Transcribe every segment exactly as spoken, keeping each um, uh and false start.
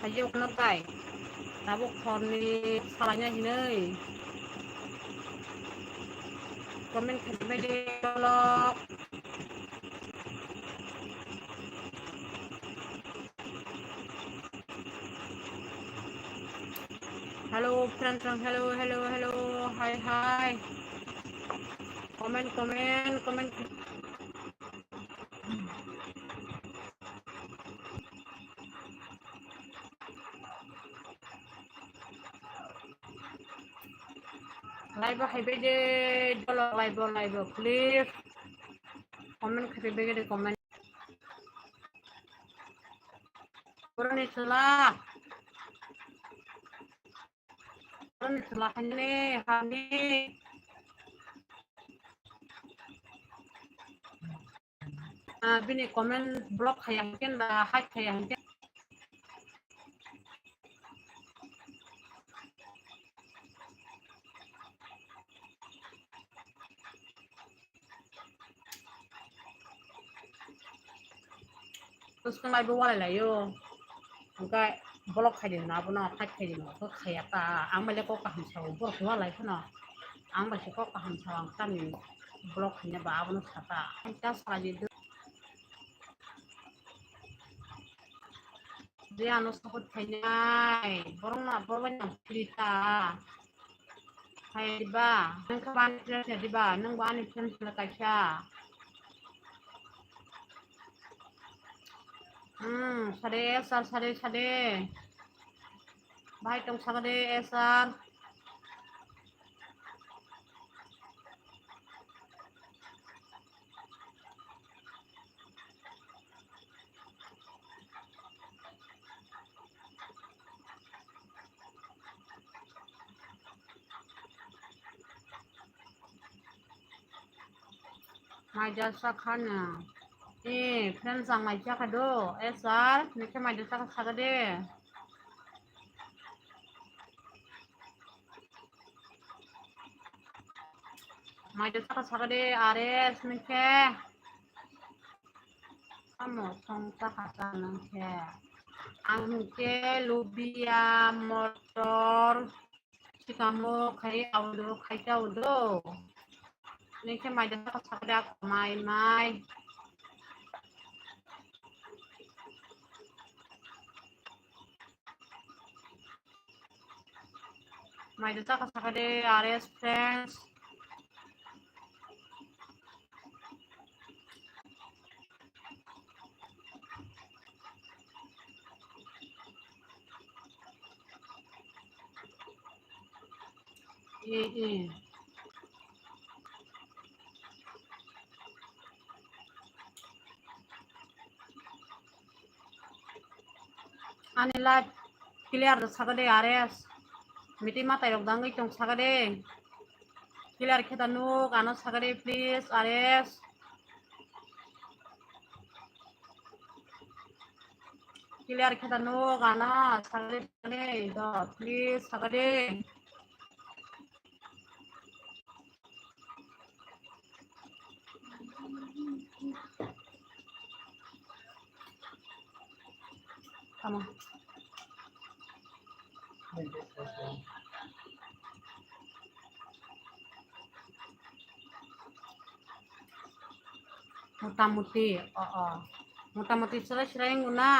Ayo, kheno tai. Tabuk horni salaina hinoi. Comment khaimai de vlog. Hello, friend, friend, hello, hello, hello, hi, hi. Comment, comment, comment. Live o hai bai de, dolo live o, live o, please. Comment khai bai de, comment. Boroni chwla. Boroni chwla khainani, hani. Ah, bini comment block khaya hingke ba hide khaya hingke. Bwskang lai bo walai lai o. Hingke block khai di na abono, hide khai di na, kok khaya ta. Ang bai le kok kaham sao, borok walai phano. Ang bai se kok kaham sao, ang tamni block khaina ba abono sata. Ang ta salai di. Je ano support khainai, borok na, borok bai nang free ta. Hai diba, nang kha ani friend ya diba, nang ba ani friend sila kaisa. Hmm, sade, sar, sade, sade. Bahai tong sakade, eh, sar. Mai jasa khana. Eh, friend sang mai jaka do. Eh, sir, nike mai jasa kha saga de. Mai jasa kha saga de, ares nike. Amo song ta kha ta nang khe. Ang khe lubia, motor, sikamo khai audo, khai ta audo. Nike mai jasa kha saga de, mai, mai. Mai do chaka saka de, ares friends. Eh, eh. Ani live clear saka de, ares. Miti matai rok dangwi tong saka de. Clear khe ta nuk, ano saka de, please, ares. Clear khe ta nuk, ano saka de, please, saka de. Tamo. Motamuti, o, o. Motamuti srai srai wngkha na.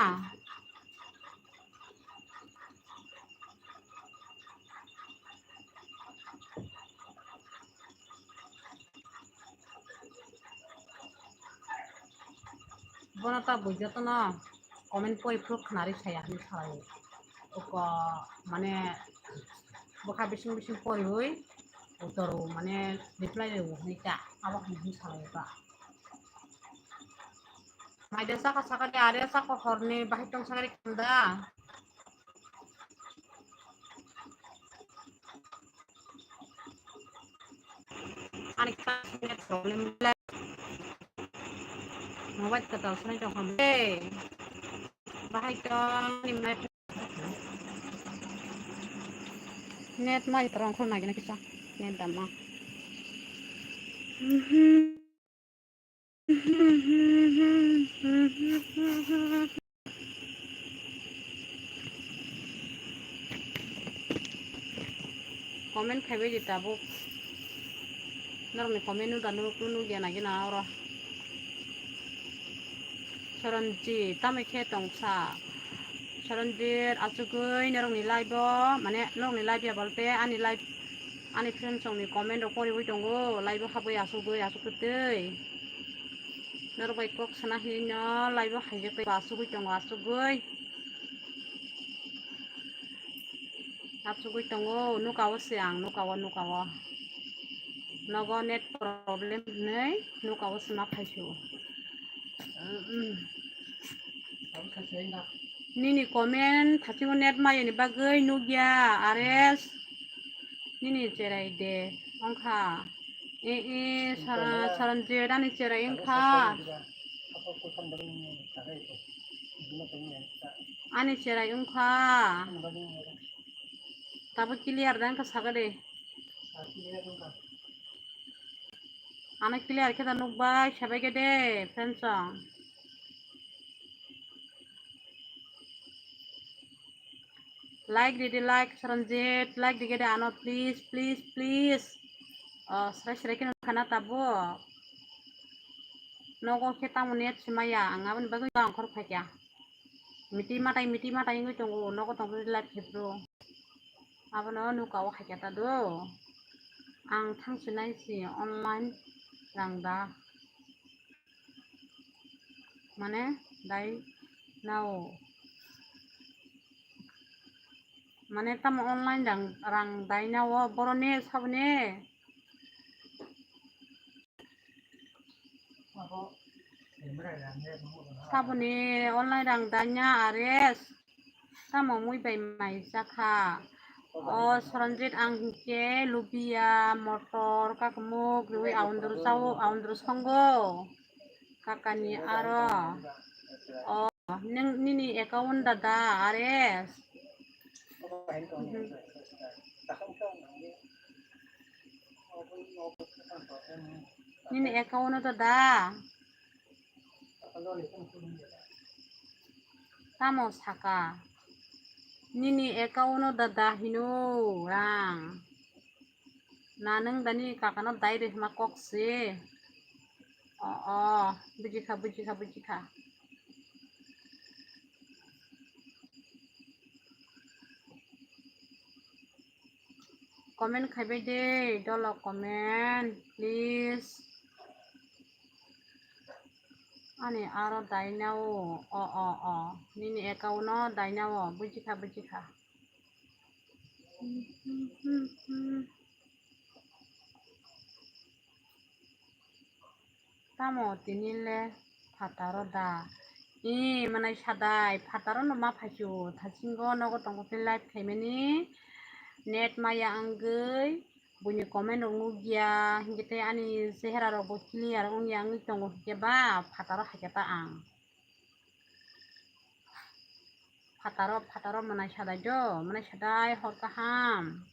Bono ta bui jotono comment pori phuru khwnari saya hinwi salai. Oko mane bwkha bising bising poriwi utoro mane reply rwo hinwi ta abo hinwi salai ba. Maida saka saka de are saka horni bahai tong saka de kanda. Ani kha net problem le. Mobile ka tau sani tong ham. Hey. Bahai tong ni net. Net mai terang khol nagi na kisa. Net dama. Comment khaibai di tabuk. Norokni comment no da nuk nuk ya nagi na oro. Soronjit, tamo khe tongsa. Soronjit, asugwi norokni live o, mane norokni live ya bolte ani live, ani friends rokni comment rok poriwi tongo, live o habwi asugwi asugwi twi. Norok bai kok sana hinwi no live o haijak twi asugwi tongo, asugwi. Asugwi tongo, nuka o se ang, nuka o, nuka o. Nogo net problem hinwi nuka o se ma phaisu. Nini comment thachio net mayani bagwi nukya, ares. Nini cherai de wngkha. E, e, Sara-, Saranjit ani cherai wngkha. Ani cherai wngkha. Tabuk clear da wngkha saka de. Ano clear khe da nukbai sabai khe de, friends rok. Like di di, like, Saranjit, like di khe de ano, please, please, please. Oh, srai srai khe nukha na tabuk. Nogo khe tamo net se maya, ang aboni bagwi ang khor phaikha. Miti matai, miti matai wngwi tongo, nogo tongwi live khe phuru. Abono nuka o haikha ta do. Ang thang sinai si online rang da. Mane dai nao. Mane tamo online rang, rang dai nao, boroni saboni. Saboni online rang danya ares. Tamo mui bai mai jakha. O Saranjit ang hinkhe lubia, motor, kakamuk, riwi aundru chao, aundru songo. Kakani aro. O nini account dada ares. Nini account o dada. Tamo saka. Nini account o dada hino rang. Na nwng dani kakano dai rwhima kok se. O, o, bujikha, bujikha, bujikha. Comment khaibai de, dolo comment, please. Ani aro dainao, o, o, o. Nini account no dainao, bujikha, bujikha. Tamo tini le phataro da? I, mwnai sadai, phataro no ma phaisu, thasingo nogo tongo khe live khaimani, net maya wngwi, buini comment rok nukya, hinkhe tei ani chehera rok bo clear wngya wngwi tongo, hinkhe ba phataro haikhe ta ang. Phataro, phataro mwnai sadai do, mwnai sadai hor kaham.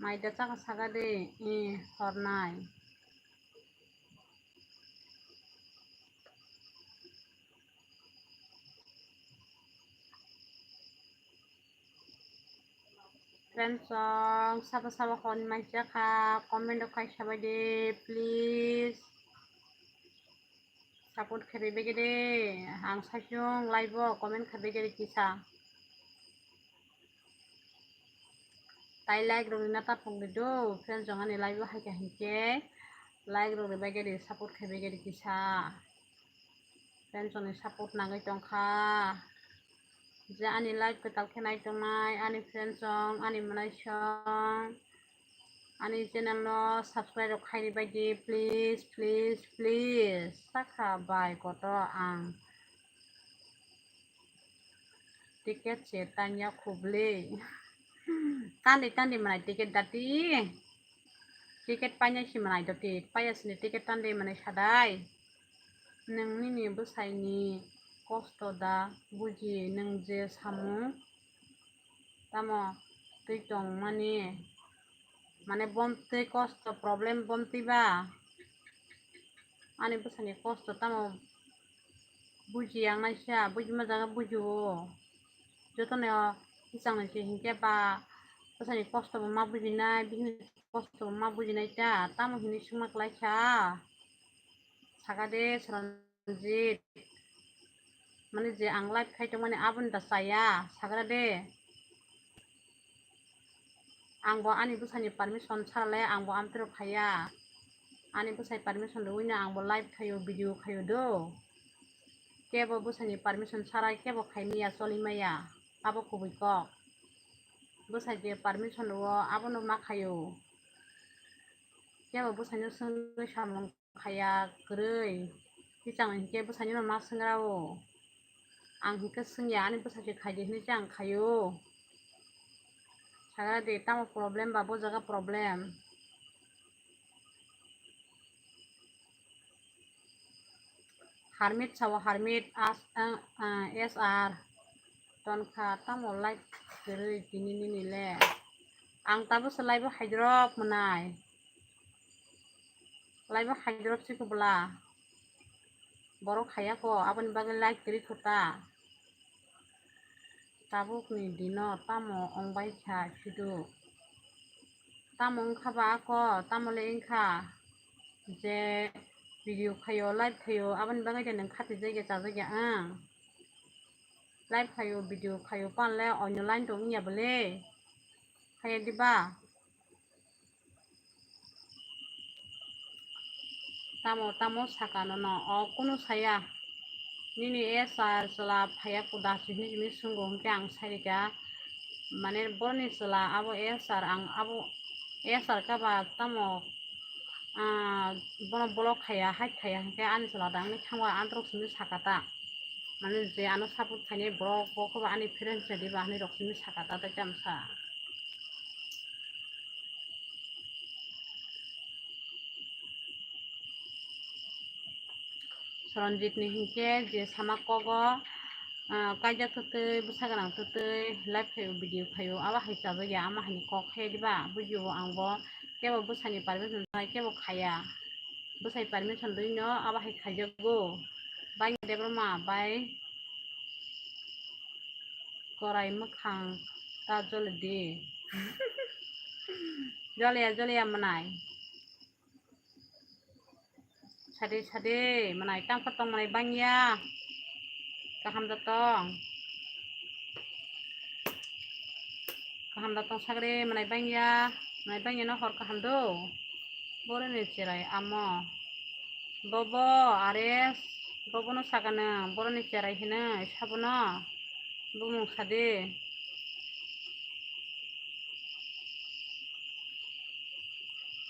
Mai da chakha saka de, i hor nai. Friends song, sabo sabo hor ni mai chakha, comment rok khai sabai de, please. Support khe ri bege de, ang saichung live o comment khe bege de kisa. Tai like rok rina ta phung de do, friends jong ani live o hai kha hinkhe like rok ri bege de, support khe bege de kisa. Friends jong ni support nangwi tongkha. Je ani live kwtal khe nai tongnai ani friends song, ani mwnai song. Ani channel no subscribe rok khaini bai di, please, please, please. Sakha bai koto ang ticket se tanya khubli. Tandi, tandi manai ticket dati. Ticket paina si manai doti. Paya sini ticket tandi manai sadai. Nung nini bwsai ni kosto da buji, nung je samung tamo twi tongmani, mane bomtwi kosto problem bomtwi ba ani bwsani kosto tamo buji yang naisa, buji ma jaga buji o jotono tisang naisa hinkhe ba Bwsani kosto bo ma bujinai, bihini kosto bo ma bujinai ta, tamo hinwi swngma kwlai kha? Saka de, Sranjit. Mane je ang live khai tongmani aboni da chaya, sagra de. Ang bo ani bwsani permission sara le ang bo amtwrwk khaiya. Ani bwsai permission rwino ang bo live khaio, video khaio do. Kebo bwsani permission sara kebo khaimaya, cholimaya. Abo kubui kok. Bwsai je permission rwo, abono ma khaio. Kebo bwsaino swngwi samung khaya kwrwi. Tichang hinkhe bwsaino ma swngrao. Ang hinkhe swngya, ani bwsai se khaidi hinwi se ang khaio. Sagra de, tamo problem ba bo jaga problem? Harmit sao, Harmit as, ah, ah, S R. Tonkha tamo live kwrwi tini nini le. Ang tabuk se live o haidrop mwnai. Live o haidrop si kubla. Borok khaya ko, aboni bagwi live kwrwi kho ta. Tabukni dino tamo wngbai kha sidu? Tamo wngkha ba ako? Tamo le wngkha je video khaio, live khaio, aboni bagwi de nwng khatijak ya, chajak ya ang. Live khaio, video khaio, pan le onyo line tong wngya bole? Khaya diba? Tamo, tamo saka nono, o kunu saya. Nini S R chwla phaiya kuda simi simi sungo hwnkhe ang sairika. Mane boroni chwla abo S R, ang abo S R kaba tamo, ah, bono block khaya, hide khaya hwnkhe ani chwla da wngwi thangba antrok simi saka ta. Mane je ano support khainai borok bo khe bo ani friends ya diba hinwi rok simi saka ta tei tamsa. Sranjit ni hinkhe je sama kogo, ah, kaijak twtwi, bwsa gwnang twtwi, live khaio, video khaio, abo hai chajak ya, ama hai ni kok khe diba, buji o ang bo, kebo bwsani permission nai kebo khaya. Bwsai permission rwino abo hai khaijago. Bai Debbarma bai korai mwkhang ta joli di. Joliya, joliya mwnai. Sade, sade, mwnai tangkha tong mwnai bangya. Kaham da tong. Kaham da tong sagre, mwnai bangya. Mwnai bangya no hor kaham do. Boroni cherai amo. Bobo, are, bobo no saka nwng, boroni cherai hinwi sabono. Bumung sade.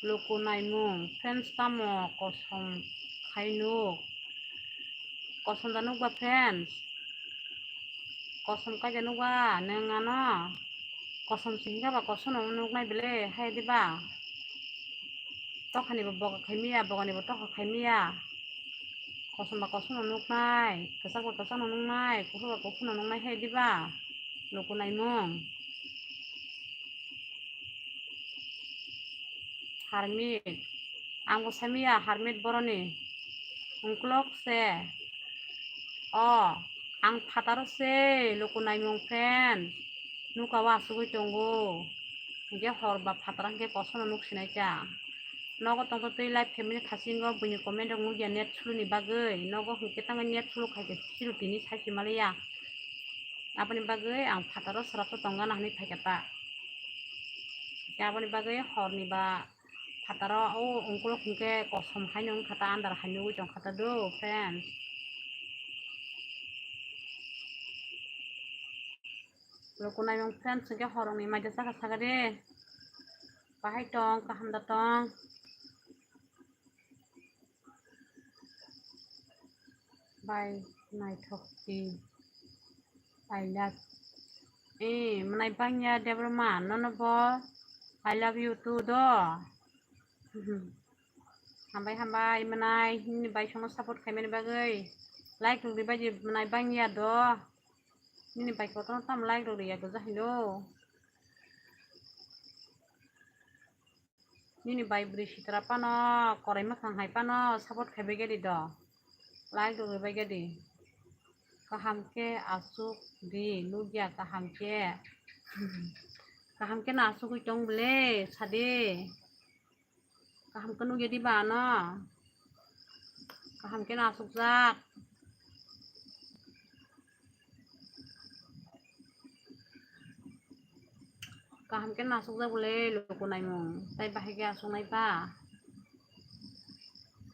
Luku naimung, friends tamo kosom khai nuk? Kosom da nukba friends? Kosom kaida nukba nwng ano? Kosom se hinkhe ba kosom no nuknai bele hai diba? Tokhani bo boga khaimiya, bogani bo tokha khaimiya. Kosom ba kosom no nuknai, kwchak ba kwchak no nuknai, kuphur ba kuphur no nuknai hai diba? Luku naimung. Harmit. Ang bo samiya Harmit boroni. Ungkulok se. O, ang phataro se, luku naimung friend. Nuka o asugwi tongo. Hinkhe hor ba phataro hinkhe kosono nuk sinai cha. Nogo tongtwtwi live khaimani thasingo buini comment rok nukya net suluni bagwi. Nogo hinkhe tangwi net sulu khaikhe siru tini saisi maliya. Aboni bagwi ang phataro swrapsa tongna hinwi phaikha ta. Hinkhe aboni bagwi horni ba phataro o ungkulok hinkhe kosom haino wngkha ta, andar hai nugwi tongkha ta do, friends. Luku naimung friends hinkhe horongni maida chakha saka de. Bahai tong, kaham da tong? Bai naithok di. I love. Eh, mwnai bangya Debbarma, nono bo I love you too do. Hambai, hambai, mwnai, nini bai songo support khaimani bagwi. Like rok ribai di, mwnai bangya do. Nini bai kotorno tamo like rok riya goja hino. Nini bai bwrwi sitra phano, korai mwkhang hai phano support khaibai gadi do. Like rwgwi bai gadi. Kaham khe aswk di, nukya kaham khe. Kaham khe no asugwi tong bwle, sadi. Kaham khe nukya diba ano? Kaham khe no asukjak. Kaham khe no asukjak bwle luku naimung. Tai bahai khe asuknai ba?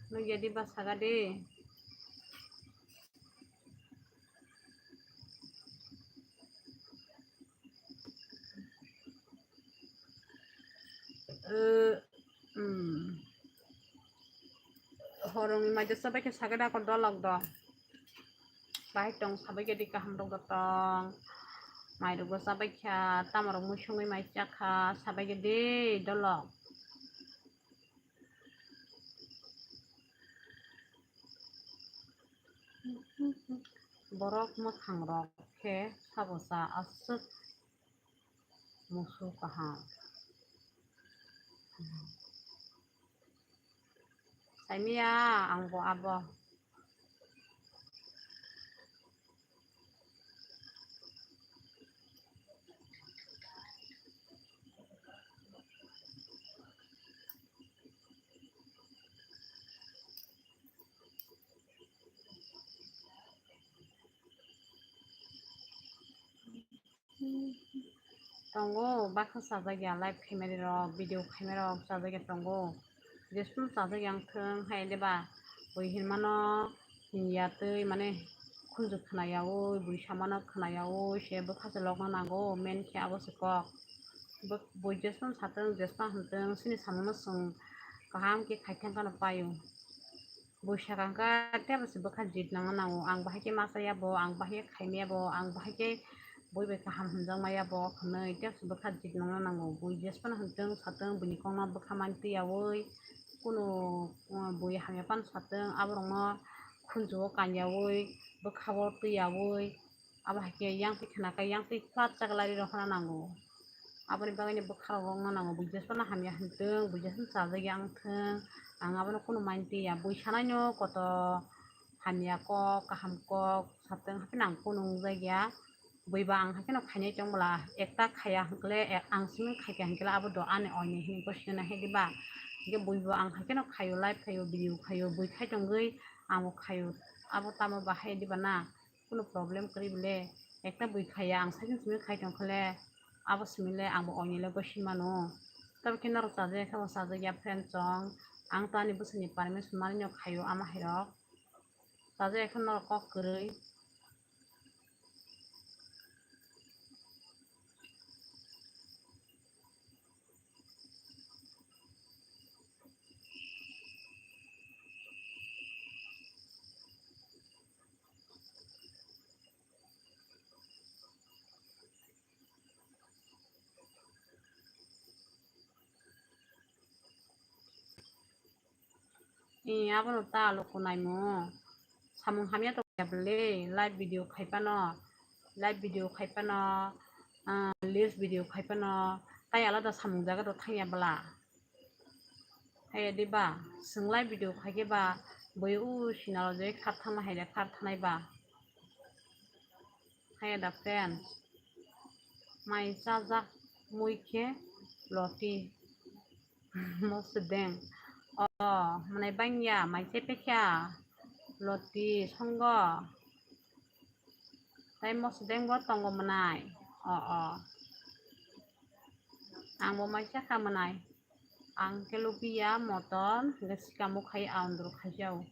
Nukya diba saga di. Eh, hmm. Horongni maida chabai khe sagada ko dolok do. Bahai tong sabai khe di kaham rok do tong. Mai rok bo chabai kha, tamo rok mui songwi mai chakha, sabai khe di dolok. Borok mwkhang rok khe sabo cha aswk musu kaham. Saimiya ang bo abo. Tongo, baksa chajak ya, live khaimani rok, video khaimani rok chajak ya tongo. Jesum chajak yang thung hai de ba, bui hinmano hinya twi mane khunju khna yaui, bui samano khna yaui, se bwkha se lokna nango, men khe abo se kok. Bui jesum satung, jesma hintung, sini samungno chwng kaham khe khai thang khano paio. Bui sakha khe tebo se bwkha jit nangna nango, ang bahai khe masa ya bo, ang bahai khe khaimaya bo, ang bahai khe bui bai kaham hwnjakma ya bo hwnwi tebo se bwkha jit nangna nango. Bui jesphano hintung satung, buini kokno bwkha man twi yaui, kunu, uh, bui hamya phano satung, aborokno khunju o kan yaui, bwkha o twi yaui, abo hai khe yang twi khna khe yang twi flat chaklai rwi rw phano nango. Aboni bagwi ni bwkha rok rwngna nango, bui jesphano hamya hintung, bui jesphano chajak ya wng thung, ang abono kunu man twi ya. Bui sanai no koto hamya kok, kaham kok satung, hapheno ang kunu wngjak ya. Bui ba ang hapheno khainai tong bwla, ekta khaya hinkle, ek-, ang simi khaikha hinkle abo do ani oini hinwi gosina hai diba. Hinkhe bui bo ang hapheno khaio, live khaio, video khaio, bui khai tongwi ang bo khaio, abo tamo bahai diba na? Kunu problem kwrwi bwle, ekta bui khaya ang sakhe simi khai tongkha le, abo simi le ang bo oini le gosi mano. Tamo khe norok chajak khe bo chajak ya friend chong, ang to ani bwswkni permission mani no khaio ama hai rok. Chajak ya khe norok kok kwrwi. Eh, abono ta luku naimo. Samung hamya tong ya bwle, live video khai phano, live video khai phano, ah, reels video khai phano, tai alada samung jaga rok thang ya bwla. Hai ya di ba, chwng live video khai khe ba, bui o sinalo je khar thangma hai le khar thanai ba. Hai ya da friends, mai chajak mui khe loti. Mosodeng. O, mwnai bangya, mai chepekya. Loti, songo. Tai mosodeng bo tongo mwnai. O, o. Ang bo mai chakha mwnai. Ang khe lupiya motom, hingke sikamo khai aundro khaijao.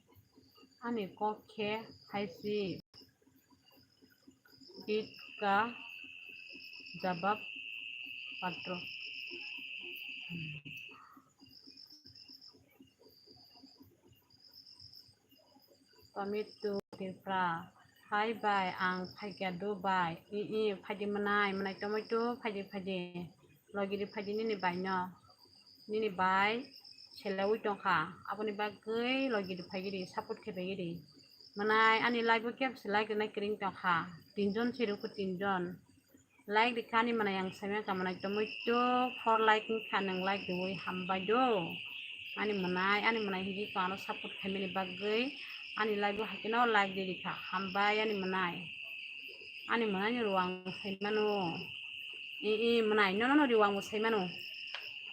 Ani kok khe haisi. Id ka jabab patro. Tomato Tripura. Hai bai, ang phaikha Dubai. I, i, phaidi mwnai, mwnai tomato, phaidi, phaidi. Logiri phaidi nini bai no. Nini bai selaui tongkha. Aboni bagwi logiri phaigiri, support khe phaigiri. Mwnai ani live o kebse like rwnai kwrwng tongkha. Tinjon se rwkho tinjon. Like rikha ani mwnai ang saimang ka mwnai tomato four like wngkha nwng like riwi hambai do. Ani mwnai, ani mwnai higi ko ano support khaimani bagwi ani live o haikhe no like di rikha. Hambai ani mwnai. Ani mwnai ni rwang saimano. I, i, mwnai, nono no riwang bo sai mano.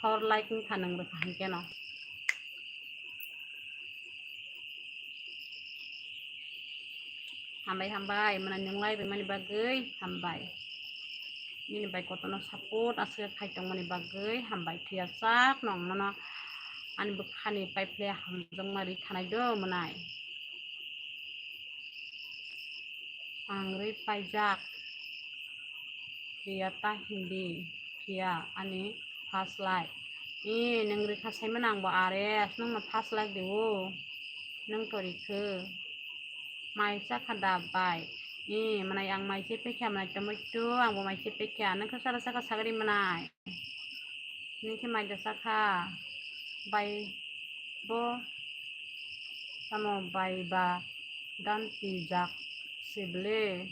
Hor like wngkha nwng rwkha hinkhe no. Hambai, hambai, mwnai nwng lai bai mani bagwi hambai. Nini bai kotorno support aswk khai tongmani bagwi hambai. Phiya sak nwng nono ani bwkhani paiple hamjakma ri thanai do mwnai. Ang ri paijak. Phiya ta hindi, phiya ani first like. I, nwng rikha saimano angbo ares, nwngno first like diwo. Nwng to rikho. Mai chakha da bai. I, mwnai ang mai chepekha, mwnai tomato, angbo mai chepekha. Nwng khe sara saka sagri mwnai. Nini khe mai da sakha. Bai bo tamo bai ba danti jak se ble.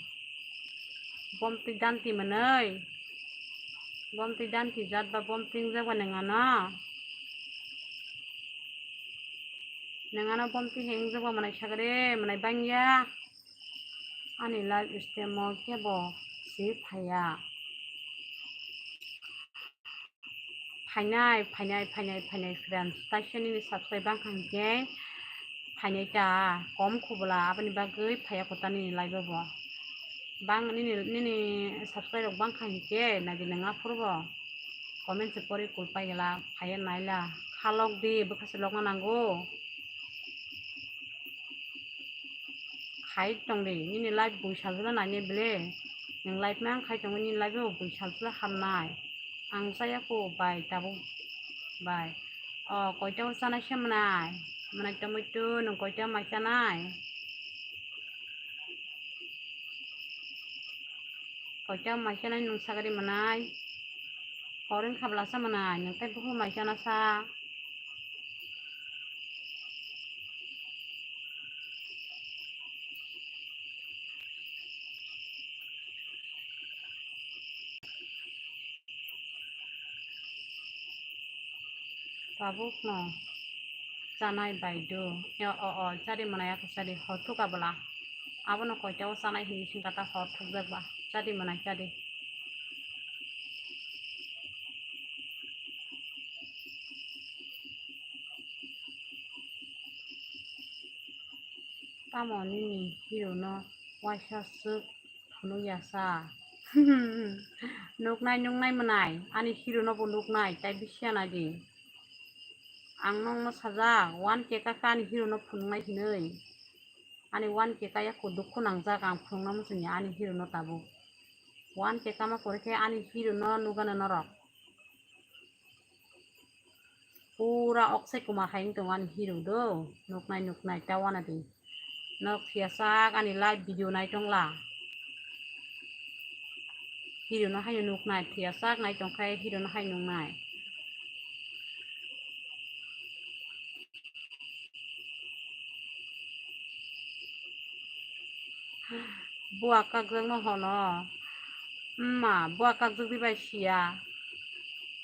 Bomti danti mwnai. Bomti danti jat ba bomti wngjak ba nwng ano. Nwng ano bomti hwngjak ba mwnai sagre, mwnai bangya. Ani live stream o kebo si phaiya. Phainai, phainai, phainai, phainai, friends. Kaisa nini subscribe bangkha hinkhe phainai ta, kom khubula, aboni bagwi phaiya kota nini live o bo. Bang nini, nini subscribe rok bangkha hinkhe nadi nang aphuru bo comment se pori kul paigala, phaiya naila, khalok di, bwkha se lokna nango. Khai tongdi, nini live bui salsila nainai ble. Nwng live mang khai tongo, nini live o bui salsila hamnai. Ang chaya kho bai tabuk bai. O, koita o chanai se mwnai? Mwnai tomato, nwng koita mai chanai? Koita mai chanai nwng sagri mwnai? Hor wngkha bwlasa mwnai, nwng tei buphuru mai chana sa. Tabuk no chanai bai do. O, o, o, chadi mwnai ako chadi, hor thuk abwla. Abono koita o chanai hinwi singkha ta, hor thukjak ba. Chadi mwnai chadi. Tamo nini hero no waisa swk phunuk ya sa? Nuknai, nuknai mwnai, ani hero no bo nuknai, tai bisi ya nai di. Ang nokno sajak, one K ka khe ani hero no phunuknai hinwi. Ani one K kaya kho dukhu nangjak, ang phunukna muchungya ani hero no tabuk. One K kama pore khe ani hero no nugano norok. Pura Akshay Kumar hai wng tongo ani hero do. Nuknai, nuknai, ta wana di. Nok phiya sak ani live video nai tongla. Hero no haino nuknai, phiya sak nai tongkhe hero no hai nuknai. Bua kakjak no hono. Wngma, bua kakjak di bai siya.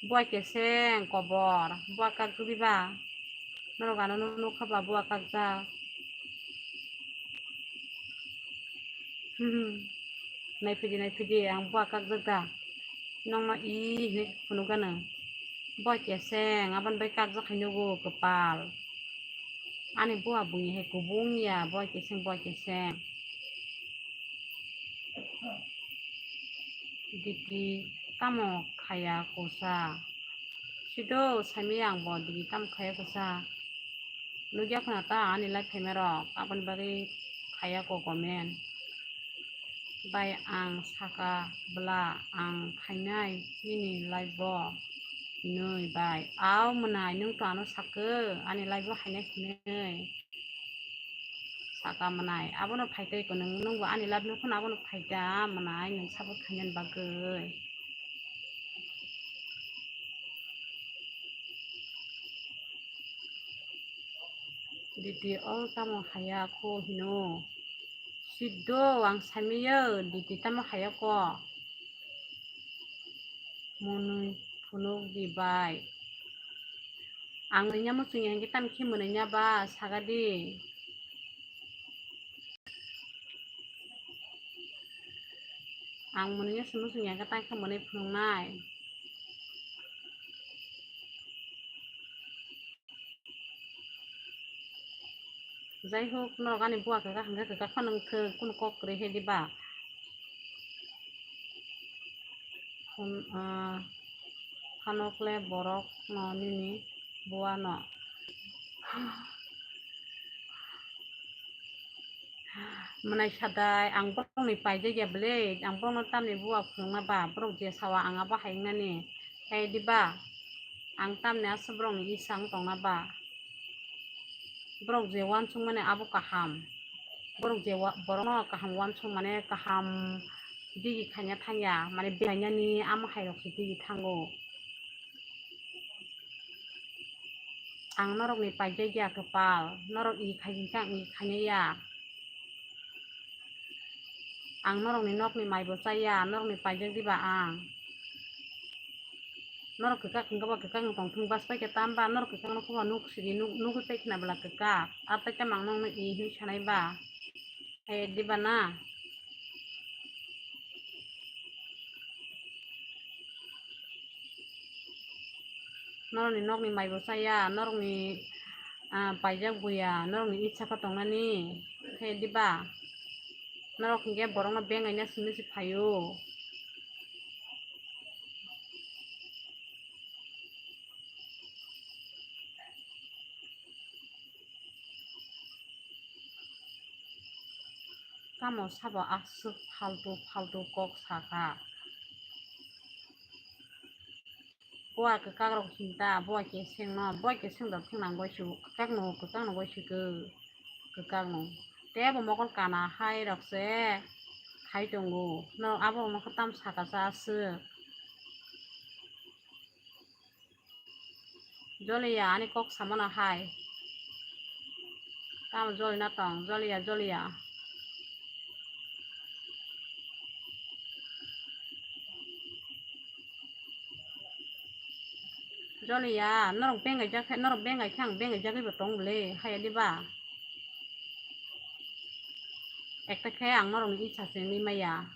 Bua keseng kobor, bua kakjak di ba. Norok ano nukha ba bua kakjak. Hmm. Naiphidi, naiphidi, ang bua kakjak da. Nokno i hinwi phunukgano. Bua keseng, aboni bai kakjak hai nugo kwpal. Ani bua bungni hai kubung ya, bua keseng, bua keseng. Diti tamo khaya kosa? Sido saimaya ang bo diti tamo khaya kosa. Nukya khna ta ani live phaima rok, aboni bagwi khaya ko comment. Bai ang saka bwla ang khainai nini live o hinwi bai. Au mwnai nwng to ano sakhe ani live o hainai hinwi. Saka mwnai abono phaitai ko nwng, nwngbo ani live nukho abono phaita mwnai nwng support khainani bagwi. Diti o tamo haya kho hino. Siddo ang saimiyo diti tamo haya ko. Monwi phunuk di bai. Ang nini amo chwngya hinkhe tamo khe mwnwi nya ba saga di. Ang mwnwi no simi simi ya khe tang khe mwnwi phunuknai. Jai hok, norok ani buwa kwkak hwnkhe kwkak phano wngthok, kunu kok kwrwi he diba? Phun, ah, phanokle borok no nini buwa no. Mwnai sadai, ang borokni paijak ya bwle, ang borokno tamni buwa phunukna ba, borok je sawa ang abo hai wngnani, hai diba? Ang tamni aswk borokni isa wng tongna ba? Borok je uansuk mani abo kaham. Borok je wa-, borokno kaham uansuk mani kaham digi khaina thangya, mani belainani amo hai rok se digi thango. Ang norokni paijak ya kwpal, norok i khai hwnkhe ang i khainai ya. Ang norokni nokni maibo chaya, norokni paijak diba ang? Norok kwkak hwnkhe ba kwkak wng tongthung, bas paikhe tamba norok kwkak nokho ba nuk sidi nuk, nugwi paikhe na bwla kwkak. Ar tei tamo ang nokno i hinwi sanai ba? Hai diba na? Norokni nokni maibo chaya, norokni, ah, paijak buya, norokni itsa khe tongnani, khe diba? Norok hinkhe borokno bengaina simi se phaio. Tamo sabo aswk faltu faltu kok sakha. Buwa kwkak rok hinta, buwa keseng no, buwa keseng rok thwng nang bai su, kwkak no, kwkak no bai su khe, kwkak no. Tei bo mokol kana hai rok se khai tongo. No abo rok no khe tam saka cha aswk. Joliya ani kok samano hai. Tamo jolina tong, joliya, joliya. Joliya, norok bengaijak khe, norok bengaikhe ang bengaijagwi bo tong bwle, haiya diba? Ekta khe ang norokni itsa se wngwi maya,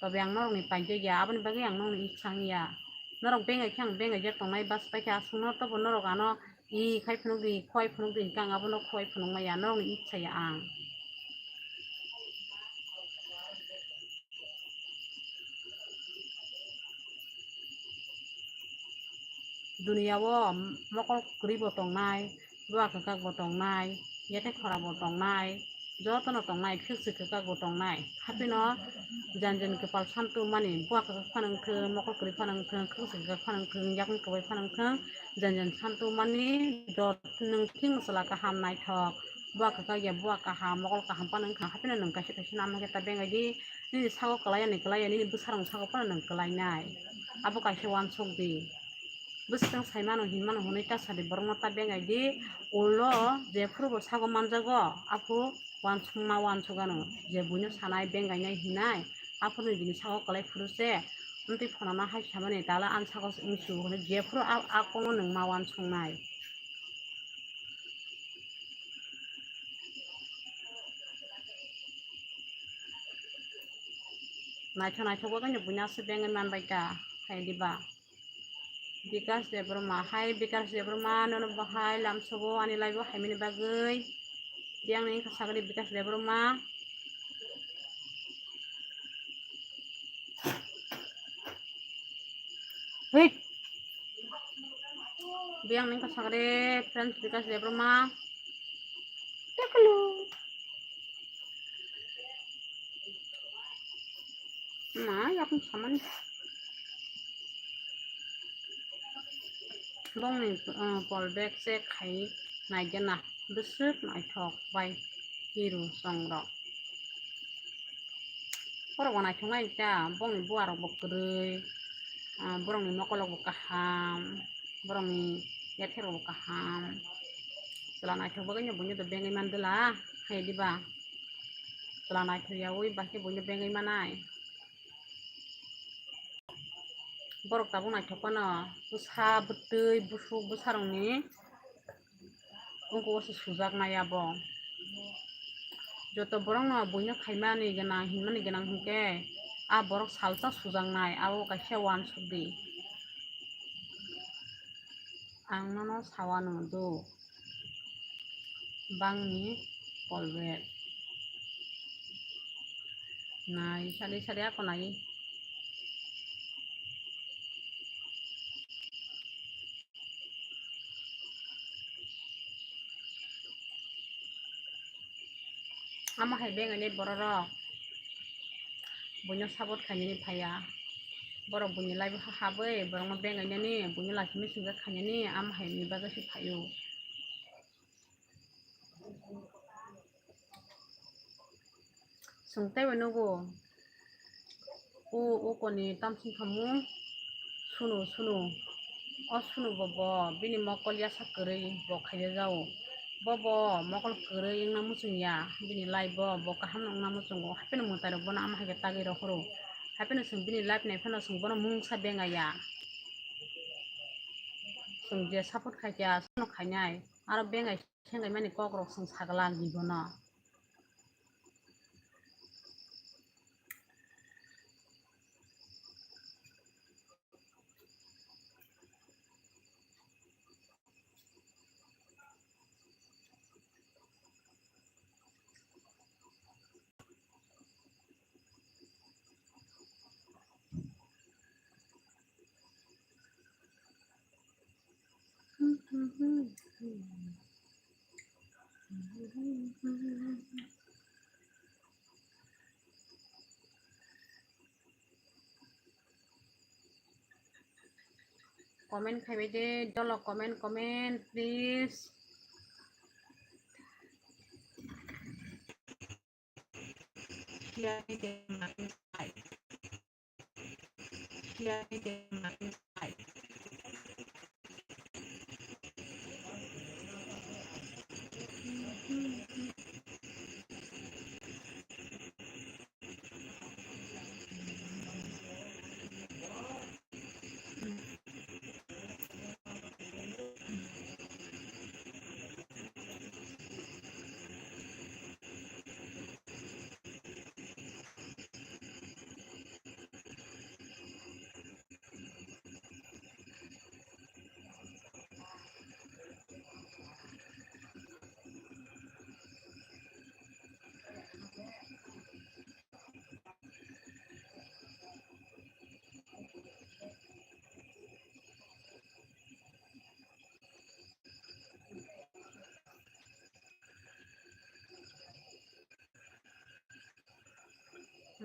tobe ang norokni paijak ya, aboni bagwi ang norokni itsa wngya. Norok bengaikhe ang bengaijak tongnai, bas paikhe aswkno tobo norok ano i khai phunuk di, khowai phunuk di hinkhe ang abono khowai phunuk maya, norokni itsa ya ang. Duniya o mokol kwrwi bo tongnai, buwa kwkak bo tongnai, yate khora bo tongnai, jotono tongnai, khwk se kwkak bo tongnai. Haphino jan jan kwpal santu mani, buwa kwkak phano wngthwng, mokol kwrwi phano wngthwng, khwk se kwkak phano wngthwng, yakung kwbai phano wngthwng, jan jan santu mani, jot nwng thing chwla kaham naithok. Buwa kwkak ya buwa kaham, mokol kaham phano wngkha, haphino nwng kaisa kaisa nama khe ta bengai di, nini sago kwlai ya ni kwlai ya, nini bwsarokni sago phano nwng kwlai nai. Abo kaisa uansuk di. Bwswk saimano hinmano hwnwi ta sadi, borokno ta bengai di. Ulo jephuru bo sago manjago, aphuru uansukma uansuk ano, je buino sanai bengainai hinai, aphuruni bini sago kwlai phuru se, amtwi phonana hai samani tala ani sago wngsu hwnwi jephuru a, a kokno nwng ma uansuknai. Naithok naithok bagwi no buino aswk bengwi manbai ta, hai diba? Bikash Debbarma, hai Bikash Debbarma, nono bo hai lamsogo ani live o haimani bagwi. Biyang ni wngkha sagri Bikash Debbarma. Hei. Biyang ni wngkha sagri friends Bikash Debbarma. Takalo. Ma, yakung samani. Bongni, uh, pol bag se khai naigena, bwswk naithok bai hiru songrok. Borok bo naithok nai ta, bongni buwa rok bo kwrwi, uh, borokni mokol rok bo kaham, borokni yathek rok bo kaham. Chwla naithok bagwi no buino do bengwi mandwla, hai diba? Chwla naithok yaui bahai khe buino bengwi manai. Borok tabuk naithok phano, bwsa bwtwi busuk bwsarokni ungkugo se sujaknai abo. Joto borokno buino khaimani gwnang, hinmani gwnang hinkhe A borok salsa sujaknai, abo kaisa uansuk di. Ang nono sawano do, bangni polbet. Nai, sari sari ako nai. Amo hai bengaini bororok buino support khainani phaiya. Borok buini live o habwi borokno bengainani, buino lachi missing khainani, amo haini bagwi se phaio. Chwng teibo nugo, o, o koni tamsong khamu sunu, sunu. O sunu bo, bo bini mokol yasa kwrwi bo khaijajao. Bo, bo mokol kwrwi wngna muchungya, bini life bo, bo kaham wngna muchungo. Hapheno mwtai rok bono ama hai khe tagwi rohoro. Hapheno chwng bini life nai phano chwng bono mungsa bengaya. Chwng je support khaikha, sono khainai. Aro bengai. Khengaimani kokrok chwng sagla ang di bono. Comment khaibai de, dolo comment, comment, please.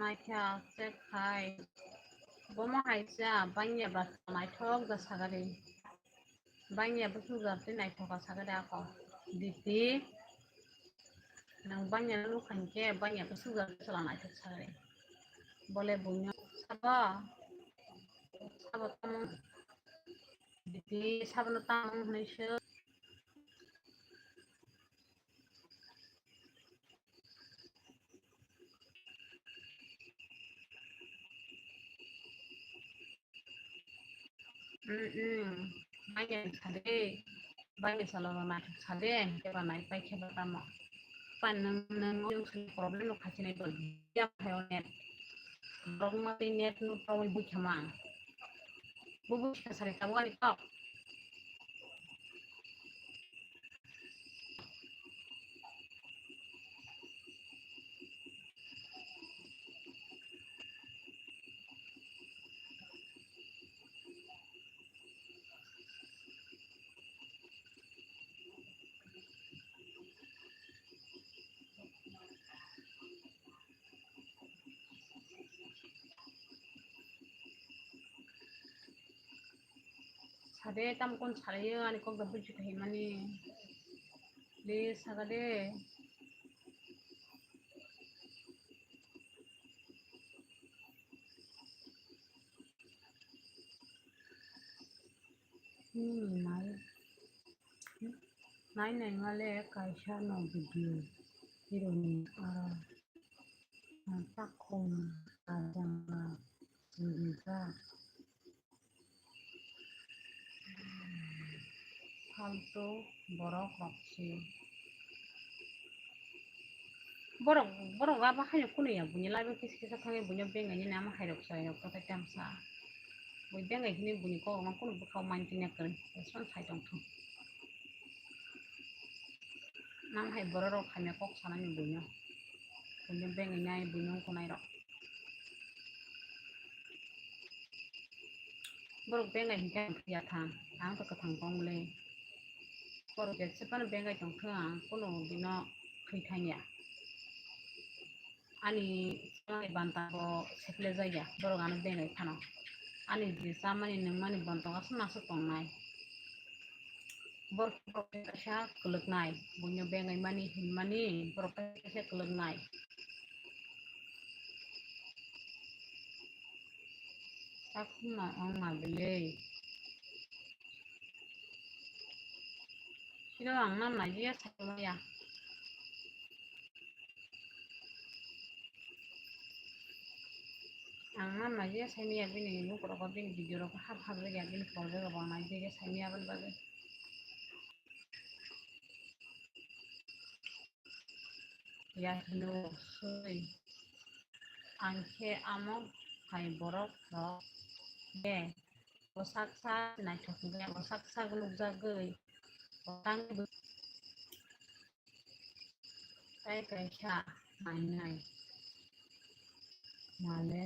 Naikha check khai. Bomo hai cha bangya ba naithok da sagari. Bangya bwswk jat tei naithok ka sagari ako. Diti. Nang bangya nukha hinkhe bangya bwswk jat tei chwla naithok sagari. Bole buino sabo. Sabo tamo. Diti sabono tamo hwnwi se. Mm, mm. Bangya sade, bangya salo naithok sade, keba nai pai keba tamo. Pan nang nang yung sini problem no khachine bol. Yang hayo net. Rong mati net no tawai bukha ma. Bubu kha sare tawai tok. Sade tam kon sarayo ani kok da buji thai mani. De sagade. Hmm, nai. Nai nai male kaisa no video hironi aro takhum ajanga rijak. Faltu borok rok se. Borok, borok abo haino kunu ya, buini live o kisa kisa thangwi buino bengai nini ama hai rok chwrai rok kothai tamsa. Bui bengai hwnwi buini kok rokno kunu bwkha o mind twinya kwrwi, respond sai tong thung. Nang hai borok rok hamya kok sanani buino. Buino bengai nai, buino wngkha nai rok. Borok bengai hinkhe ang thwiya thang, ang to kwthang tong le. Borok jesepano bengai tong thung, ang kunu bino thwi thangya. Ani chamani banta bo seple jakya, borok ano bengai phano. Ani je chamani nungmani bontong aswk aswk tongnai. Borok kaisa kwlwknai, buino bengai mani hinmani borok kaisa kwlwknai. Sakhumna wngma belai. Sino ang na naiya saimaya. Ang na naiya saimaya bini lukurok bini video rok hap hap rega bini pol rega bo naiya saimaya bini bagwi. Ya hino swi. Ang khe amo hai borok rok de. Bwsaksa naithok hwnkhe bwsaksa nukjagwi. Tei kaisa nainai. Male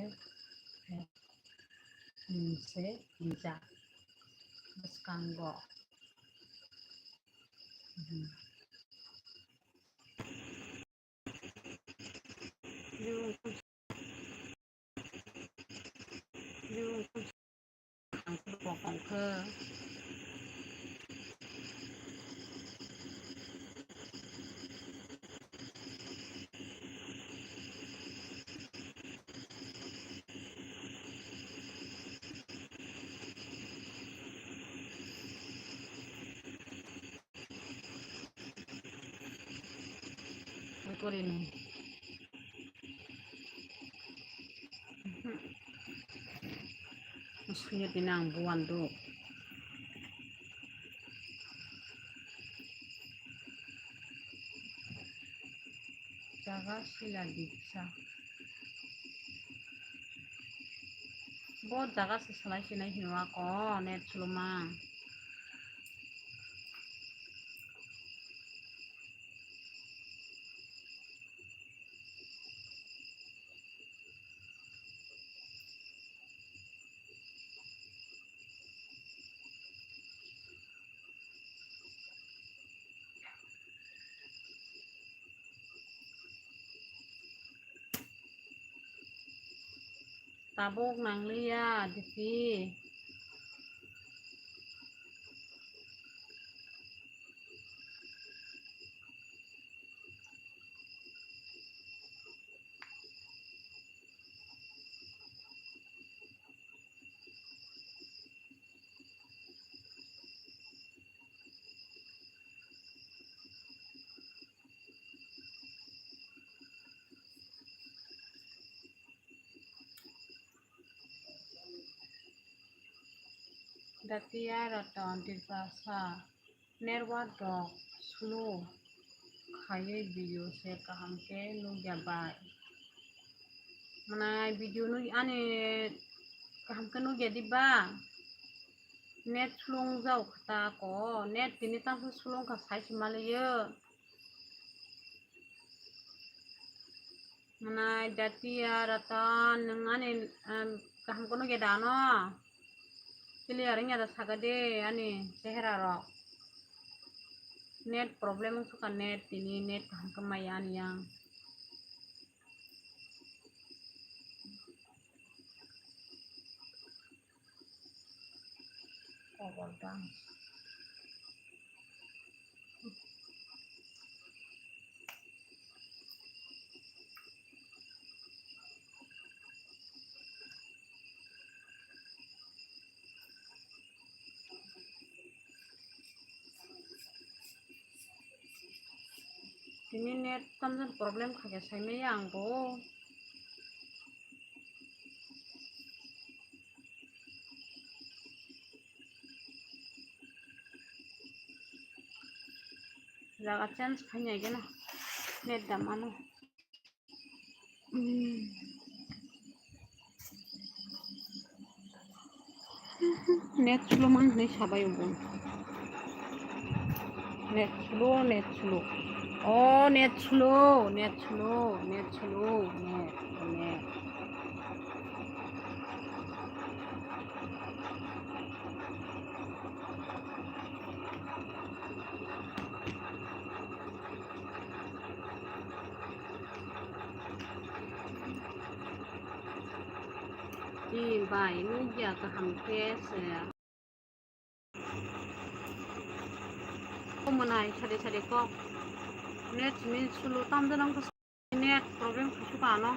se hinjak bwskango. Oi, kore ni. Suya tini ang buwan do. Jaga sila diksa. Bo jaga se salai sinai hinwa ko net suluma. Tabuk nangliya, Diti. Datia Ratan Tripasa. Network rok slow khaiwi video se kaham khe nukya bai. Mwnai video nug-, ani kaham khe nukya di ba? Net slow wngjak kha ta ko, net tini tangsa slow wngkha sai se maliyo. Mwnai Datia Ratan, nwng ani, em, kaham khe nukya da ano? Clear wngya da saka de ani chehera rok. Net problem wngkha, net tini net kaham khe maya ani yang. Khobor dang. Tini net tamjani problem kha khe saimaya ang bo. Jaga change khaina gana net dam ano. Net slow man hinwi sabai bo. Net slow, net slow. Oh, net slow, net slow, net slow, net, net. Ni bai nukya kaham khe se. Omonai sade sade kok. Net simi sulu tamjana wngkha. Net problem khasu ka ano.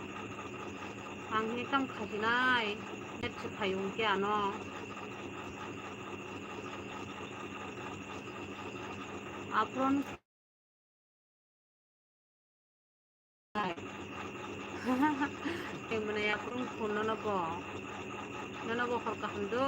Ang hini tam khasinai. Net se phaio hwnkhe ano. Apron. Tei mwnai aphuru phone nono bo. Nono bo hor kaham do.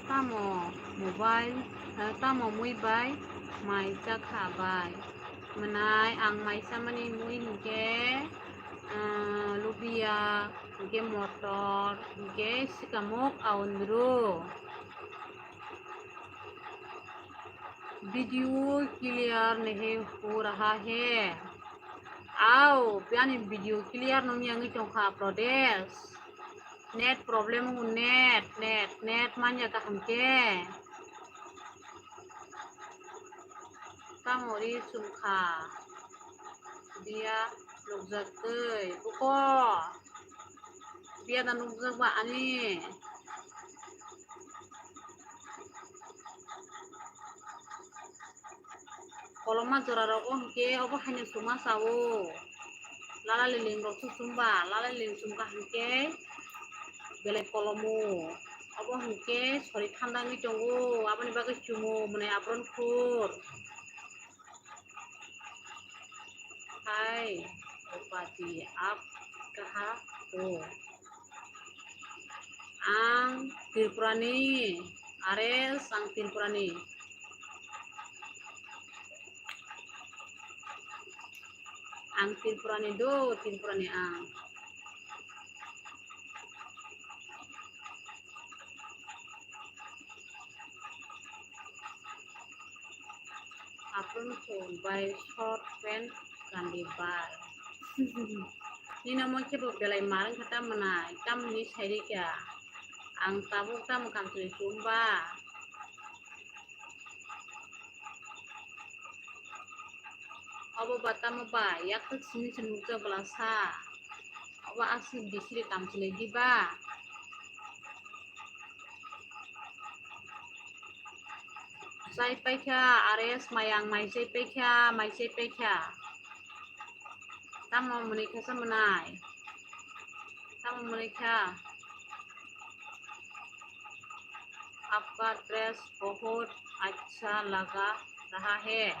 Tamo mobile, eh, tamo mui bai mai chakha bai. Mwnai ang mai chamani mui hinkhe, ah, lubia, hinkhe motor, hinkhe sikamuk aundru. Video clear nahi ho raha hai. Ao, ani video clear nung yangwi tongkha Pradesh. Net problem wng net, net, net manya kaham khe. Tamo ri chumkha. Biya nukjak twi. Buko. Biya da nukjak ba ani. Koloma jora rogo hwnkhe obo haino chuma sao. Lala liling rok se chumba, lala liling chumkha hwnkhe belai kolomo. Obo hwnkhe sori thanda wngwi tongo, aboni bagwi chumo mwnai apron khur. Hai, upadi ap kaha o. Ang Tripurani, ares ang Tripurani. Ang Tripurani do, Tripurani ang. Apron phone bai short pant kandi bai. Nini omo khe bo belai mar wngkha ta mwnai, tamni sai rikha. Ang tabuk tamo kamchwlwi chum ba. Obo ba tamo ba, yak tok simi se nukjak bwla sa. Obo aswk bisiri kamchwlwi di ba. Chai paikha, ares mayang mai chai paikha, mai chai paikha. Tamo mwnwi kha sa mwnai. Tamo mwnwi kha. आपका ड्रेस बहुत अच्छा लगा रहा है।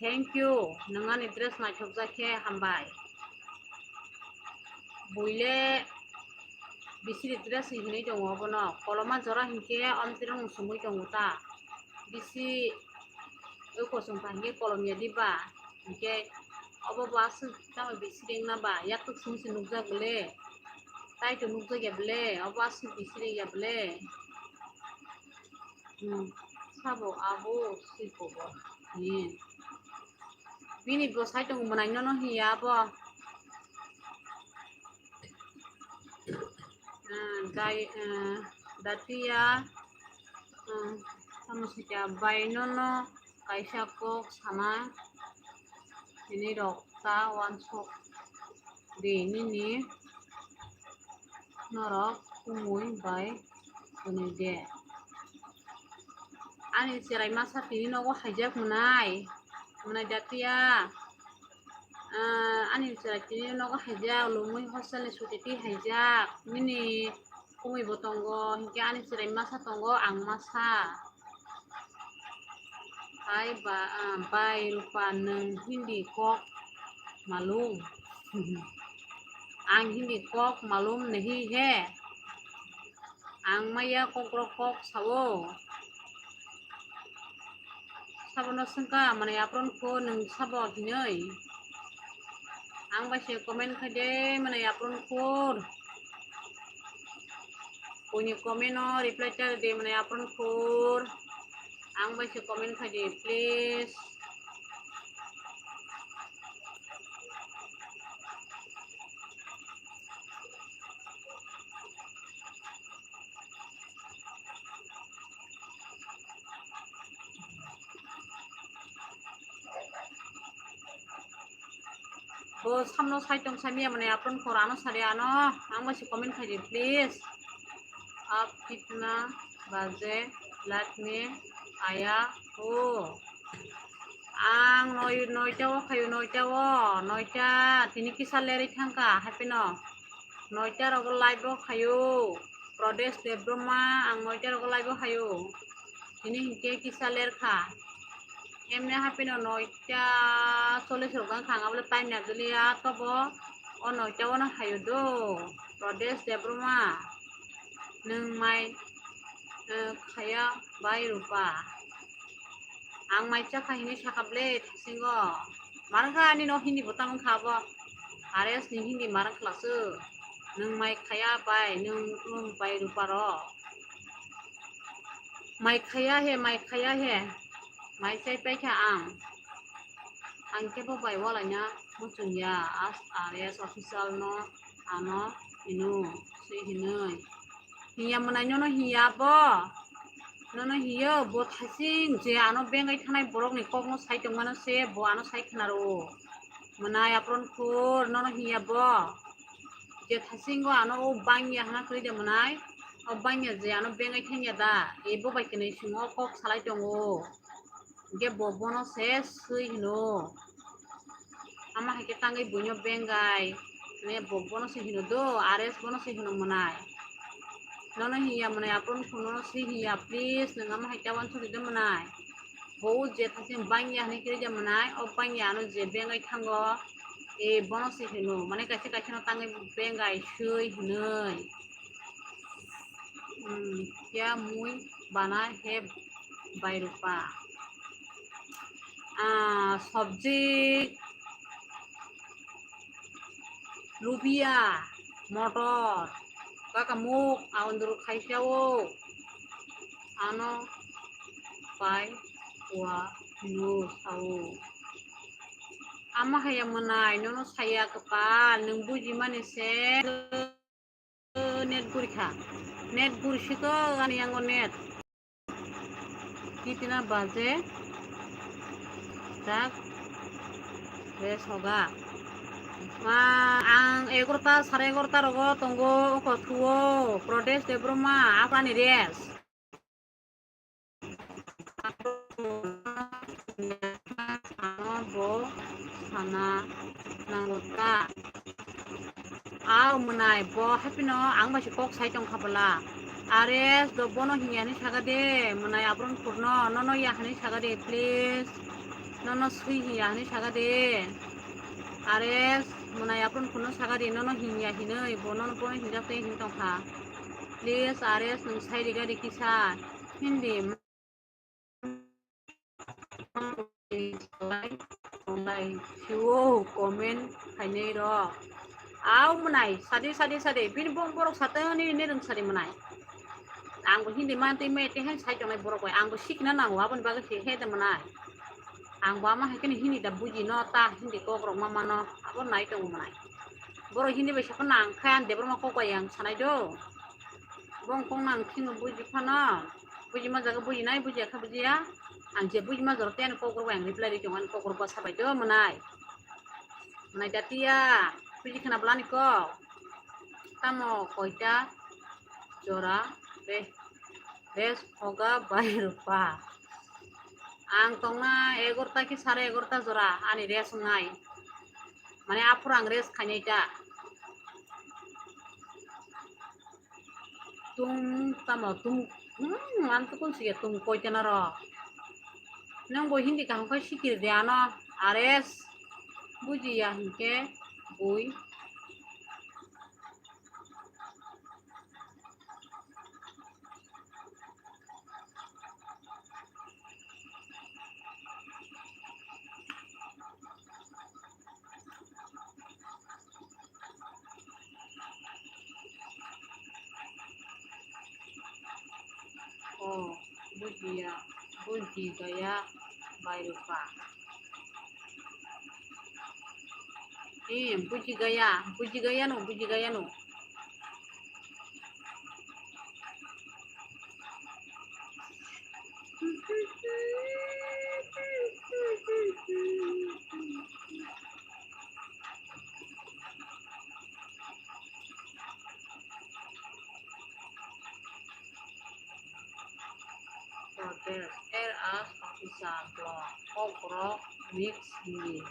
Thank you. Nwng ani dress naithokjak khe hambai. Buile bisiri dress hinwi tongo obono. Koloma jora hinkhe omtirok sumui tongo ta. Bisi oi kosom kha hinkhe kolom ya diba. Hinkhe obo bo aswk tamo bisiri wngna ba? Yak tok simi se nukjak bole. Tai to nukjak ya bole. Obo aswk bisiri ya bole. Hmm. Sabo abo siko bo. Hmm. Bini bwsai tongo mwnai nono hiya bo. Ah, dai, ah, datia, ah, tamo sika bai nono kaisa kok sana hini rok ta wansok di nini norok kumui bai hwnwi de. Ani cherai masa tini nogo haijak mwnai, mwnai datia. Ah, ani cherai tini nogo haijak, lomwi hostel ni suti twi haijak. Nini kumui bo tongo, hinkhe ani cherai masa tongo, ang masa. Hai ba, ah, bai Rupa, nwng Hindi kok malum. Ang Hindi kok malum nahi hai. Ang maya kokrok kok sao. Sabono swngkha mwnai apron kho nwng sabo hinwi. Ang bai se comment khai de mwnai apron kho. Kuni comment no reply char de mwnai apron kho. Ang bai se comment khai de please. Bo samno sai tong sai miya mane apron khor ano sari ano ang bai se comment khai di please. Aap kitna baje live mein aya ho? Ang noi, noita o khayo, noita o, noita, tini kisa lerwi thangkha, happy no. Noita rogo live o khayo, Pradesh Debbarma, ang noita rogo live o khayo. Tini hinkhe kisa lerkha. Emne happy no noita chollish rok wngkha, ang abole time nagiliya, tobo o noita o no khayo do, Pradesh Debbarma. Nwng mai, eh, khaya bai Rupa. Ang mai chakha hinwi sakha ble thasingo. Marangkha ani no Hindi bo tamo kha bo. R S ni Hindi marang khlasu. Nwng mai khaya bai, nwng, nwng bai Rupa ro. Mai khaya he, mai khaya he. Mai chai pai kha ang. Ang kebo bai walaina muchungya, as R S official no ano hino, se hinoi. Hiya mwnai nono hiya bo. Nono hiyo bo thasing je ano bengai thanai borok ni kok no sai tongmano se bo ano sai khnaro. Mwnai apron khur nono hiya bo. Je thasingo ano o bangya hana kwrwi de mwnai. O bangya je ano bengai thangya da. E bo bai kwnwi swngo kok salai tongo. Hingke bo bono se swi hino. Ama hai khe tangwi buino bengai. Ne bo bono se hino do, R S bono se hino mwnai. Nono hiya mwnai, apron khunono se hiya, please, nwng ama hai ta wansugwi de mwnai. Bo je thasing bangya hinwi kiri de mwnai, o bangya ano je bengai thango, e bono se hino. Mane kaisa kaisa no tangwi bengai swi hinwi. Hmm, kya mui bana hai bai Rupa? Ah, sabji, lubia, motor, kakamuk, aunduru khaisao, ano pai wa no sao. Ama haya mwnai, nono saya kwpal, nwng bujimani se. Net gurikha. Net gurisi to ani yango net. Kitina baje jak re soga. Ma ang egarota, sare egarota rogo tongo, oko thuo, Pradesh Debbarma, apani res. Ano bo sana nango ta. Aw mwnai bo happy no ang bai se kok sai tong kha bwla. Ares do bono hinya hinwi saga de mwnai apron khurno nono ya hinwi saga de please. Nono swi hinya hinwi saga de. Ares mwnai apron khurno saga de nono hinya hinwi bo nono bono hinjak tei hin tong kha. Please Ares nwng sai riga de kisa. Hindi. Siwo comment khainai rok. Aw mwnai, sadi, sadi, sadi. Bini bong borok satani ni rwng sadi mwnai. Ang bo Hindi mantwi mete hai sai tongnai borok bai. Ang bo sikna nango, aboni bagwi se he de mwnai. Ang bo ama hai khe Hindi da buji no ta, Hindi kok rok ma mano. Abo nai tongo mwnai. Borok Hindi bai sakha nang khe ang Debbarma kok bai ang sanai do. Bong kok nang thino buji phano. Buji ma jaga buji nai, buji kha buji ya. Ang je buji ma jora tei ani kok rok bai ang reply ri tongo, ani kok rok bwsa bai do mwnai. Mwnai da tiya, buji khna bwlani kok. Tamo koita jora re, res hoga bai Rupa. Ang tongna egarota ki sare egarota jora ani res wngnai. Mane aphuru ang res khainai ta. Tum tamo tum, hmm, ang tukun sige tum koitana ro. Nang bo Hindi kaham khai sikir de ano, Ares. Bujiya hinkhe bui. Oh, bujiya, bujigaya bai rupa. Eh, bujigaya, bujigaya no, bujigaya no. Protesh, er as officer, block, Kokborok, mix, Hindi.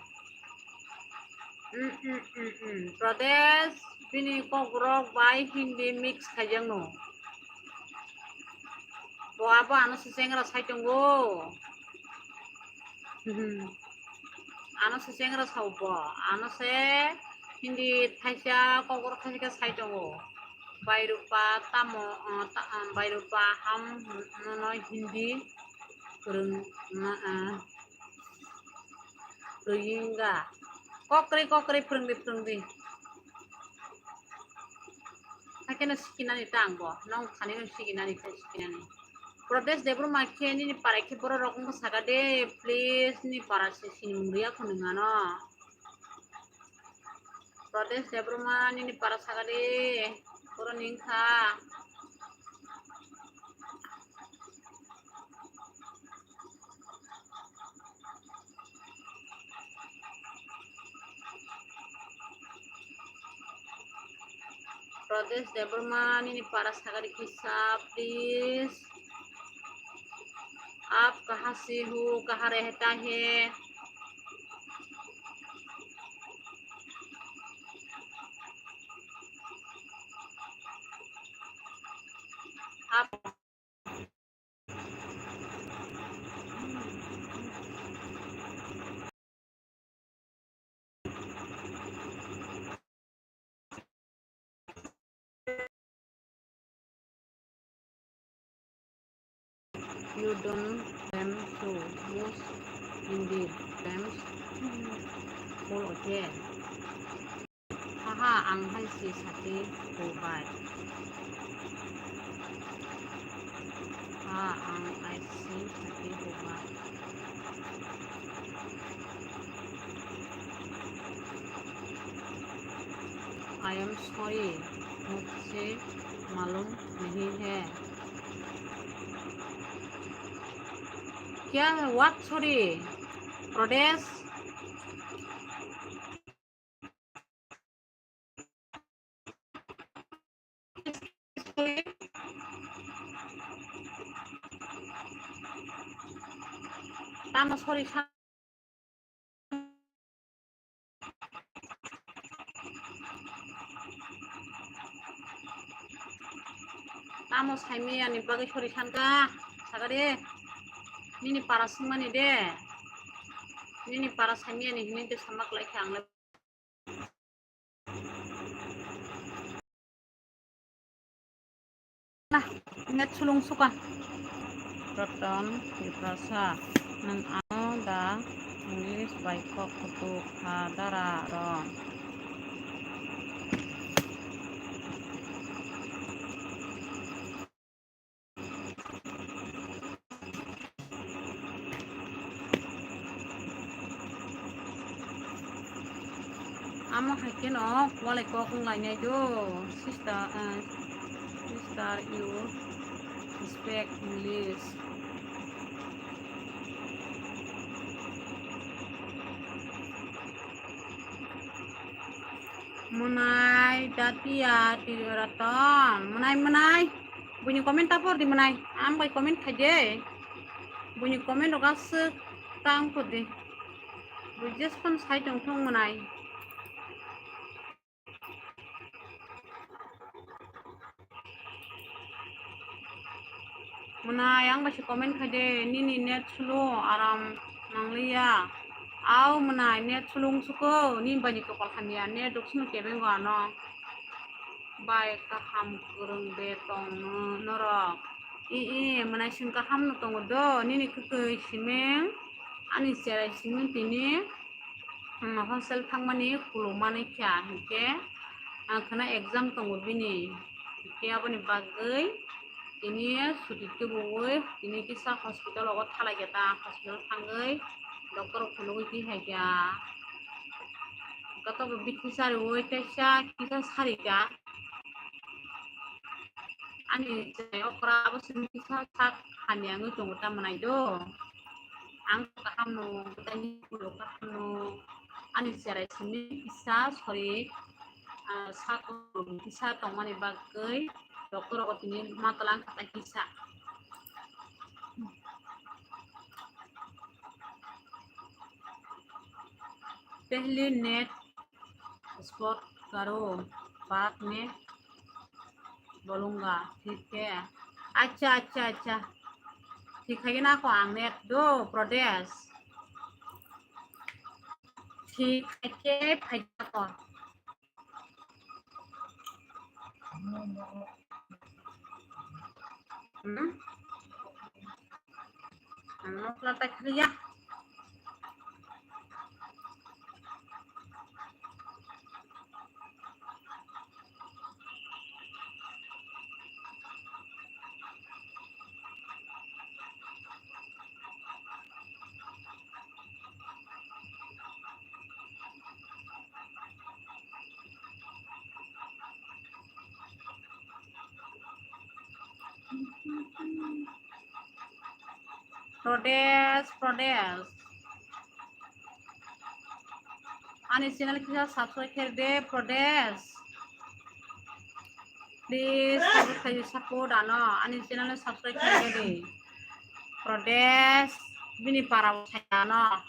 Hmm, hmm, hmm, hmm. Protesh, bini Kokborok bai Hindi mix khaijakno. Bo abo ano se chengra sai tongo. Hmm. Ano se chengra sao bo. Ano se Hindi thaisa, Kokborok thaisa khe sai tongo. Bairupa tamo, ah, ta-, ah, Bairupa ham, hmm, nono Hindi kwrwng ma, ah, kwrwngya. Kokre, kokre, phwrwngdi, phwrwngdi. Hakhe no sikinani ta ang bo. Nong thani no sikinani, ta sikinani. Protesh Debbarma khe nini para khe borok rok wngkha saka de, please, nini para se sinimung riya khunui mano. Protesh Debbarma nini para saka de, borok ni wngkha. Protesh Debbarma nini para saka de kisa, please. Aap kahan se ho, kahan rehta hai? Aap You don't claim to most Hindi claims full, okay? Haha, ang hai se sati hubai. Ha, ang hai se sati hubai. I am sorry, mujhse malum nahi hai. Kya hai? What sorry? Protesh? Tamo sorry sa-, tamo saimiyani bagwi sorry sanka, sakari. Nini para swngmani de. Nini para saimiyani hinwi de sama kwlai kha ang le. Nah, net sulung suka. Ratan, Tiprasa, nwng ano da English bai kok kutuk kha dara rong. Amo hai kheno walai kok wng lainai do, sister, eh, sister, you speak English. Mwnai, Datia, Tiraton, mwnai, mwnai. Buini comment ta por di mwnai. Ang bai comment khai de. Buini comment rok aswk ta wng por di. Bui just phone sai tong thung mwnai. Mwnai, ang bai se comment khai de, nini net slow, aram nangliya. Au mwnai, net slow wng suko, nini bai ni kopal hamya, net rok sino kebeng o ano. Bai kaham kwrwng de tong no-, norok. I, i, mwnai, chwng kaham no tongo do, nini kwtwi siming, ani cherai siming tini, hmm, hostel thangmani khulumani kha, hinkhe ang khwna exam tongo bini, hinkhe aboni bagwi Tini suti tubuwi, tini kisa hospital ogo thalai khe ta, hospital thangwi doctor rok phunugwi twi hai kha. Koto bo bithi sariwi teisa kisa sari kha. Ani chai okra abo simi kisa sak hamya wngwi tongo ta mwnai do. Ang kaham no, tei ni ulo kaham no. Ani cherai simi kisa sori, ah, sak kisa tongmani bagwi doctor rogo tini matwlang kha ta kisa. Pehli net spot karo, baad mein bolunga, theek hai? Acha, acha, acha. Theek hai na ko ang net do, Pradesh. Theek hai ke phai ko. Hmm? Ang mokla ta khliya. Pradesh, Pradesh. Ani channel kisa subscribe khe de, Pradesh. Please, subscribe khe support ano. Ani channel subscribe khe de. Pradesh, bini para saya ano.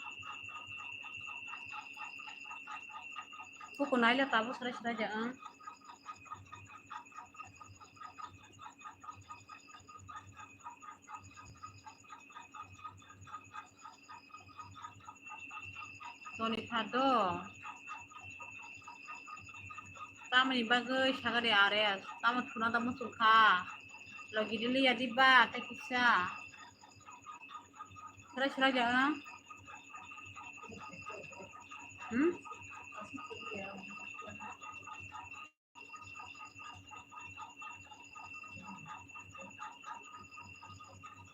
Kuku naile tabo srai srai ja ang. Toni thado. Tamoni bagwi sagade are, tamo thuna tamo chukha. Logi dili yadi ba, tei kisa. Srai srai ja ang. Hmm?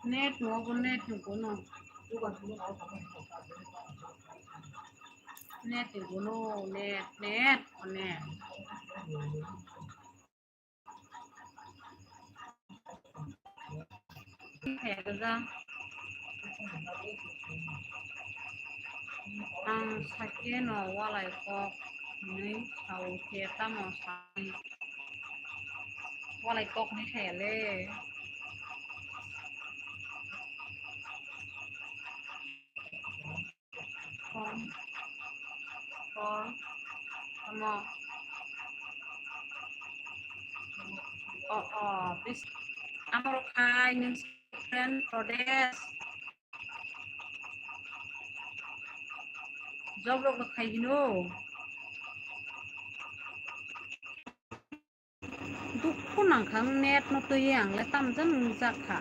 Net no, net no, no. Net no, no, net, net, net. Kaya gajang. Ang sakeno walai kok hinwi sao khe tamo sai. Walai kok hinwi saya le. Kon, kon, tamo. O, o, bis, amoro khai nung friend Pradesh. Job rok khai hino. Dukhu nangkha net no twi ang le tamjani jakha.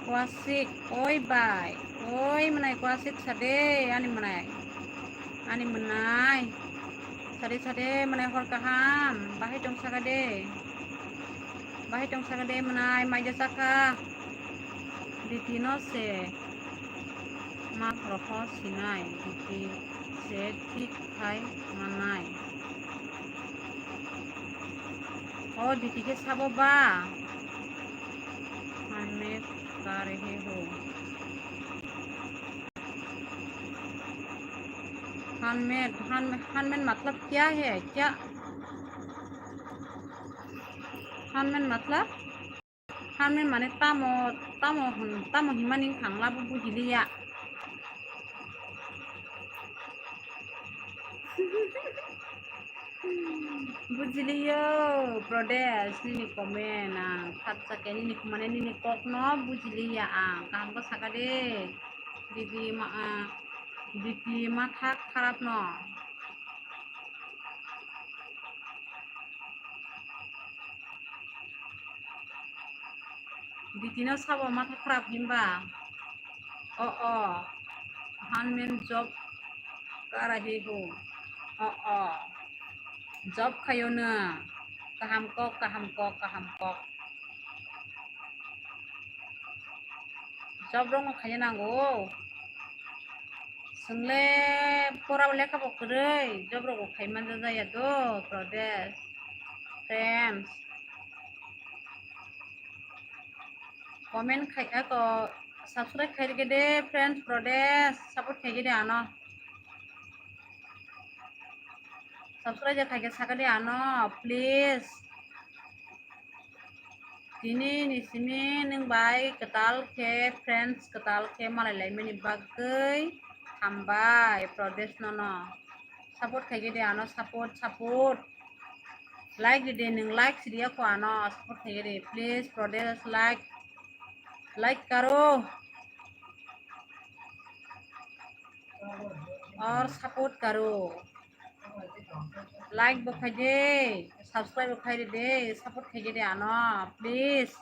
Kwasik, oi bai, oi mwnai kwasik sade, ani mwnai, ani mwnai, sade sade mwnai hor kaham, bahai tong saka de, bahai tong saka de mwnai, maija saka, diti no se. Ma rokho sinai, diti se thik khai manai. O diti khe sabo ba? Handmade ka rahe ho. Handmade, hand-, handmade matlab kya hai? Kya? Handmade matlab? Handmade mane tamo, tamo hwn, tamo hinmani wngkha ang labo bujiliya. Bujiliyo, Pradesh, nini comment ang khatsa khe nini mane nini kokno bujiliya ang. Kaham khe saka de, diti ma, ah, diti matha kharap no. Ditino sabo matha kharap hinba. O, o. Handmade job kara hi hu. O, o. Job khayo no. Kaham kok, kaham kok, kaham kok. Job rok no khaina nango. Chwng le pora bo lekha bo kwrwi, job rok bo khai man jaya do, Pradesh. Friends. Comment khai, ako, subscribe khai rikhe de, friends, Pradesh, support khai de ano. Subscribe je khai khe sakha de ano, please. Tini ni simi nwng bai kwtal khe, friends kwtal khe malai lai mani bagwi hambai, Pradesh nono. Support khai de ano, support, support. Like di de, nwng like siriya kho ano, support khai de, please, Pradesh, like, like karo. और सपोर्ट करो, like bo khai de, subscribe bo khai de, support khai de ano, please.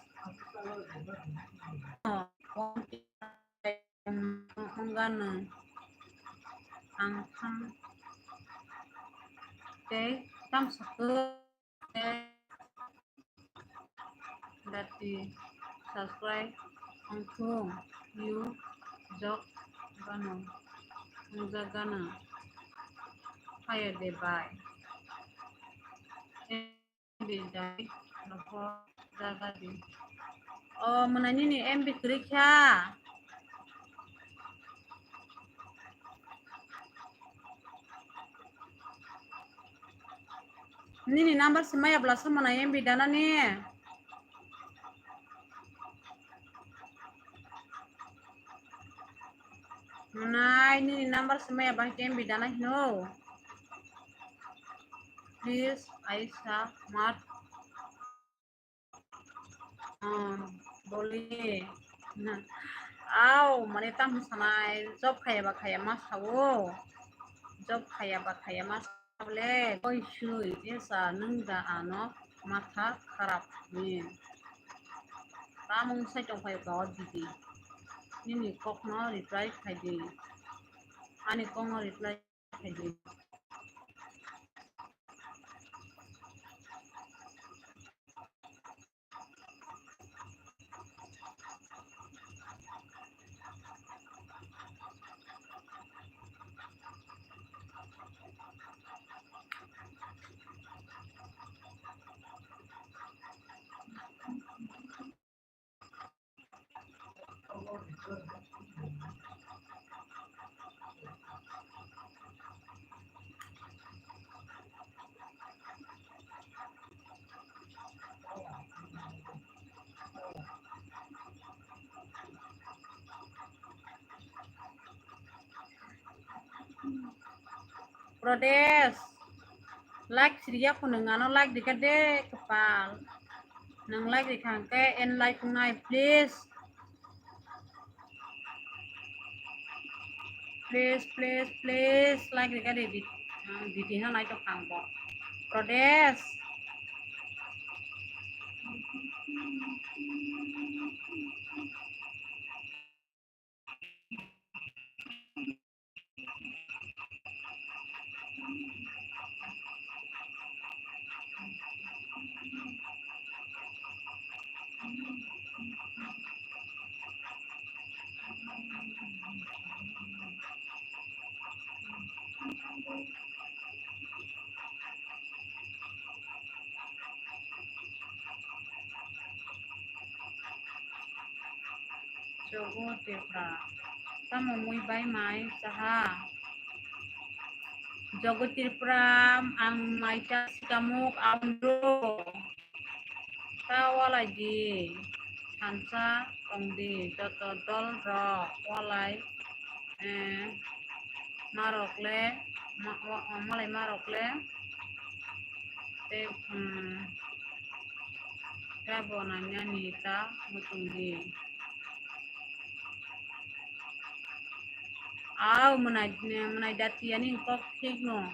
Ang thang tei tam sakhe. Dati subscribe wngthung, you jok gana, wngja gana, haya de bai. M B dai noho jaga di. O mwnai nini M B kwrwi kha. Nini number se maya bwla somo na M B dana ni. Mwnai nini number se maya ba M B dana hino. Please Aisha mat. Ah, boli. Au, mane tam sanai, job khaya ba khaya ma sao. Job khaya ba khaya ma sao le, koi sui, esa nung da ano matha kharap ni. Tamung sai tong phai ba o didi. Nini kok no reply khai di. Ani kok no reply. Pradesh, like siriya kho nwng ano like rikha de kwpal. Nwng like rikha hwnkhe en like wngnai, please. Please, please, please, like rikha de di-, ah, didi no nai tong kha ang bo. Pradesh. Jogo Tripura. Tamo mui bai mai chaha? Jogo Tripura, ang mai cha sikamuk aundro. Ta walai di, thansa tong di, joto dol rok walai, eh, marok le, ma-, wa-, malai marok le, tei, hmm, kebo nanya ni ta muchung di. Au, mwnai, mwnai jatiya ni kok thik no.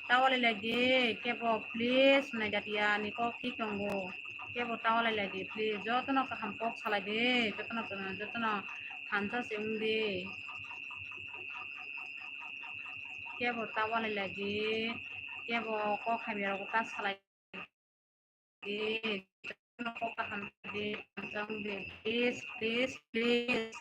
Tawalai lai di, kebo please, mwnai jatiya ni kok thik tongo. Kebo tawalai lai di, please. Jotono kaham kok salai di, jotono, jotono thansa se wng di. Kebo tawalai lai di, kebo kok hamya rok ta salai di, kok kaham di, chang di, please, please, please.